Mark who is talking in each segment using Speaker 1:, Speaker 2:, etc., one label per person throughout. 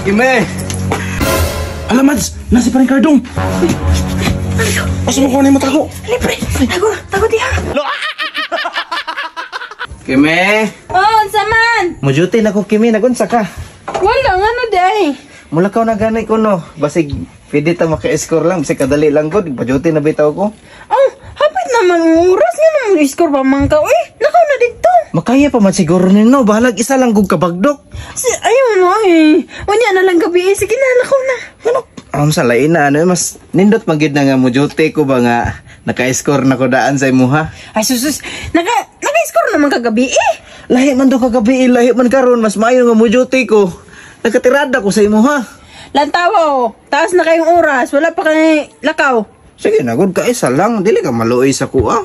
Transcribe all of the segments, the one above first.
Speaker 1: Kime!
Speaker 2: Ala, Mads! Nasi pa rin Cardong! Asa mo ko na yung matago?
Speaker 3: Libre! Tago! Tago diha!
Speaker 1: Kime!
Speaker 3: Oh, unsa man?
Speaker 1: Mujuti na ko, Kime. Nagunsa ka?
Speaker 3: Wala nga no di ay.
Speaker 1: Mula ka na gani ko, no. Basig, pwede ta maka-score lang. Basig kadali lang ko. Pajuti na bitaw ko.
Speaker 3: Oh, hapit naman ang oras nga naman score pa man ka. Uy, nakaw na dito.
Speaker 1: Makaya pa man siguro nino. Bahalag isa lang kong kabagdok.
Speaker 3: Si, ayaw mo eh. Unya na lang gabi eh. Sige na, nakaw na.
Speaker 1: Ano? Ang sa lain na, ano, mas nindot magid na nga mo duty ko ba nga naka-score na ko daan sa imuha.
Speaker 3: Ay, susus. Naka-score naman kagabi eh.
Speaker 1: Lahi man do kagabi, lahi man karon, mas maayo nga mo duty ko. Nakatirada ko sa imuha.
Speaker 3: Lantawa oh. Taas na kayong oras. Wala pa kay lakaw.
Speaker 1: Sige na, good ka isa lang. Dili ka maluoy sa kuha.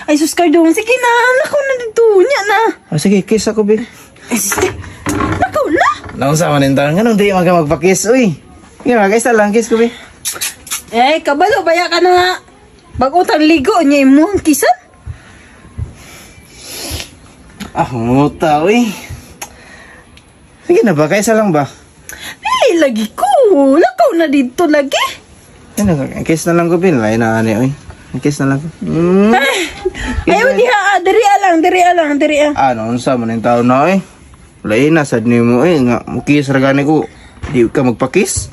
Speaker 3: Ay, sus Cardong. Sige na, nakaw na dito. Unya na.
Speaker 1: Ah, sige, kiss ako, be.
Speaker 3: Ay, sus. Nakaw na.
Speaker 1: Naunsa man intaon nga nung di man ka magpa-kiss, uy. Sige, mag isa lang, kiss ko, be.
Speaker 3: Eh, kabalo, baya ka na nga. Bagutang ligo niya imo ang kisan.
Speaker 1: Ah, muta, uy. Sige na ba, kaisa lang ba?
Speaker 3: Dili lagi ko. Lakaw na dito lagi.
Speaker 1: Ano, kiss na lang ko, be. Lain na, ani, uy. Kiss na lang ko. Mm.
Speaker 3: Ayaw diha, ah, diri lang, diri lang, diri ah.
Speaker 1: Ano, unsa man yung taon na, eh. Lain na, sad nimo, eh. Nga, mukis ra gani ko. Di ka magpa-kiss.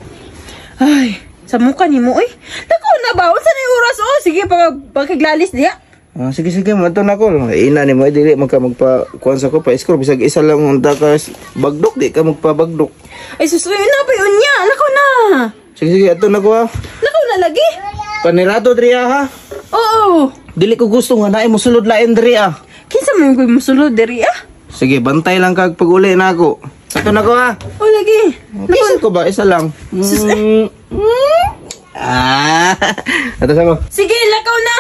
Speaker 3: Ay, sa mukha nimo oy. Lakaw na ba? Unsa na yung oras oh? Sige, pag pagkaglalis diha.
Speaker 1: Ah, sige, sige, mato na ko. Lain na nimo, eh. Dili man ka magpa, kuan sa ko, pa-score. Bisag isa lang unta ka, bagdok, di ka magpabagdok.
Speaker 3: Ay sus, uy, na ba yun niya? Lakaw na.
Speaker 1: Sige, sige, ato na ko, ha.
Speaker 3: Lakaw na lagi.
Speaker 1: Panirado, diri, ha.
Speaker 3: Oo.
Speaker 1: Dili ko gusto nga naay mosulod lain diri, ah.
Speaker 3: Kinsa man ko'y musulod diri ah?
Speaker 1: Sige, bantay lang kag pag-uli na ako. Ato na ko, ha.
Speaker 3: Oh, lagi.
Speaker 1: Kiss ko ba? Isa lang. Mm. Ah. Ato sa ko.
Speaker 3: Sige, lakaw na.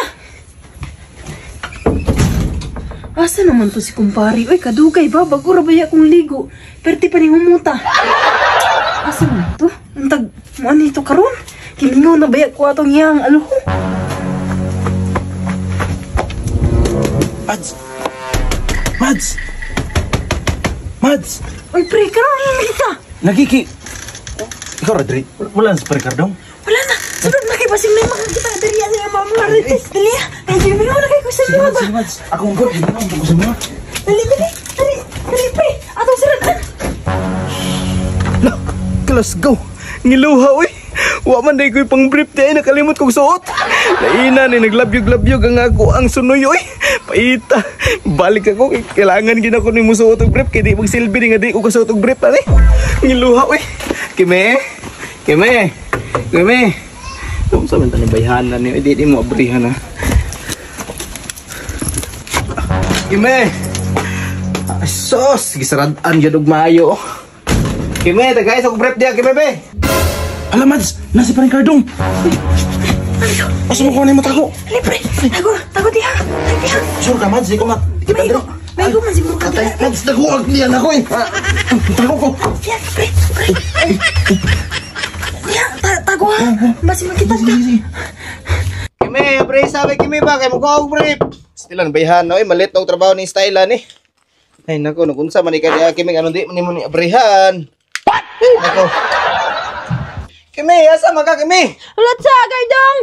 Speaker 3: Asa naman to si kumpare? Uy, kadugay ba? Bago ra ba ya kong ligo? Perti pa ni humuta. Asa naman to? Ang tag, mo ano ito karon? Kilingaw na ba ya ko atong iyang aluho?
Speaker 2: Mads! Mads! Mads!
Speaker 3: Uy, pre, karon na kita.
Speaker 2: Nagiki... Ikaw, Rodri, wala na si Pre Cardong?
Speaker 3: Wala na. Sunod na kay basing may makakita diri ang iyang mga marites. Dali ah. Ay, kilingaw na kay ko sa iyo ba?
Speaker 2: Sige, Mads. Ako ang god. Hindi na ko sa mga.
Speaker 3: Dali, dali. Dali, dali, pre. Atong siradan.
Speaker 1: Look, let's go. Ngiluha, uy. Wa man day ko'y pang brief di ay nakalimot kong suot. Laina ni naglabyog-labyog ang ako ang sunoy, uy. Paita. Balik ako kay kailangan gid ako nimo suot og brief kay di magsilbi ni nga di ko kasuot og brief ani. Ngiluha, uy. Kime. Kime. Kime. Unsa man tani bayhanan ni di mo abrihan ha. Kime. Ay, sos, gisarad-an gyud og maayo. Kime, tagay sa brief diya, kime be.
Speaker 2: Ala, Mads! Nasi pa rin Cardong! Asa mo ko na yung matago?
Speaker 3: Dali, pre. Tago, tago diha. Tago diha.
Speaker 2: Sure ka, Mads? Di ko makita
Speaker 3: May,
Speaker 2: diri.
Speaker 3: may man siguro ka
Speaker 2: Atay,
Speaker 3: diha.
Speaker 2: Mads, naguag niyan ako eh. Tago ko.
Speaker 3: Diha, pre, pre. Diha, tago ha. Basi makita ka.
Speaker 1: Kime, pre, sabi kime ba kay mo ko brief. Stilan bayhan no, eh, malit og trabaho ni stylan eh. Ay nako, nagunsa man ikaw diha kime anon di man nimo ni abrihan. What? Ay nako. Kime, asa man ka kime?
Speaker 3: Wala sa, Cardong.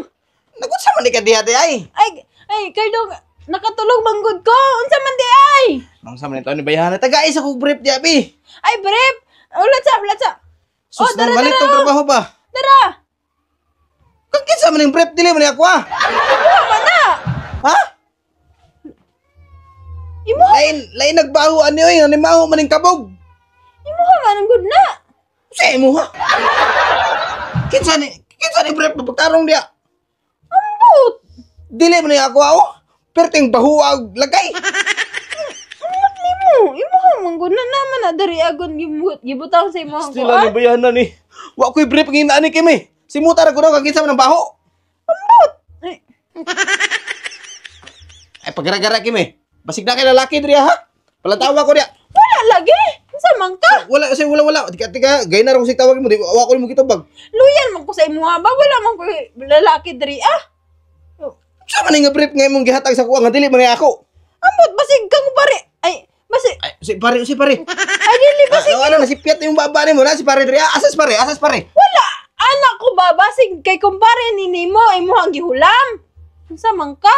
Speaker 1: Nagunsa man ikaw diha di ay?
Speaker 3: Ay, ay, Cardong, nakatulog manggod ko. Unsa man di ay?
Speaker 1: Naunsa man ito ni bayhan? Tagay sa kog brief diha bi.
Speaker 3: Ay, brief. Wala sa, wala sa.
Speaker 1: Sus,
Speaker 3: Oh, dara,
Speaker 1: malit
Speaker 3: dara,
Speaker 1: og trabaho ba?
Speaker 3: Dara.
Speaker 1: Kung kinsa man ning brief dili man ni ako ah.
Speaker 3: Imuha man na.
Speaker 1: Ha?
Speaker 3: Imuha,
Speaker 1: Lain lain nagbaho ani oy, ani maho man ning kabog.
Speaker 3: imuha man ang good na.
Speaker 1: Sa imo ha? Kinsa ni brief pagtarong diha?
Speaker 3: Ambot.
Speaker 1: Dili man ni ako ah, oh. Perting bahuag lagay.
Speaker 3: Ambot nimo. Imuha man gud na naman na diri agon gibutang sa imong
Speaker 1: Sila ni
Speaker 3: kuan.
Speaker 1: bayanan ni. Wa ko'y brief ngin ani kimi. Simuta ra ko daw kag kinsa man ang baho.
Speaker 3: Ambot. Ay,
Speaker 1: Ay pagaragara kimi. Basig na kay lalaki diri ha. Palantawa ko diya.
Speaker 3: wala lagi. Unsa man ka?
Speaker 1: Wala kasi wala wala. Tika tika gay na ra ko sig tawag mo di wa ko nimo gitubag.
Speaker 3: Loyal man ko sa imuha ba? Wala man ko lalaki diri ah.
Speaker 1: Sa man nga brief nga imong gihatag sa kuha nga dili man ni ako.
Speaker 3: Ambot basig kang pare. Ay, basig
Speaker 1: Ay si pare si pare.
Speaker 3: ay Ay, dili ba
Speaker 1: Ah, ano na si Piat yung baba nimo na si pare diri. Ah, asas pare, asas pare.
Speaker 3: Wala! Anak ko ba? Basig kay kumpare ni nimo, imo ang gihulam. Unsa man ka?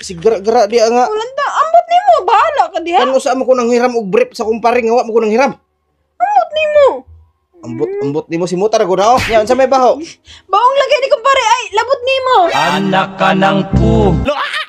Speaker 1: Si gara-gara di nga.
Speaker 3: Ulanta, ambot nimo, bahala ka diha.
Speaker 1: Kan usa mo ko nang hiram og brief sa kumpare nga wa mo ko nang hiram.
Speaker 3: Ambot nimo.
Speaker 1: Ambot ambot nimo si mutar ko na oh. Nya unsa may baho?
Speaker 3: Baong lagay ni kumpare ay labot nimo.
Speaker 4: Anak ka ng pu.
Speaker 1: Lo, ah!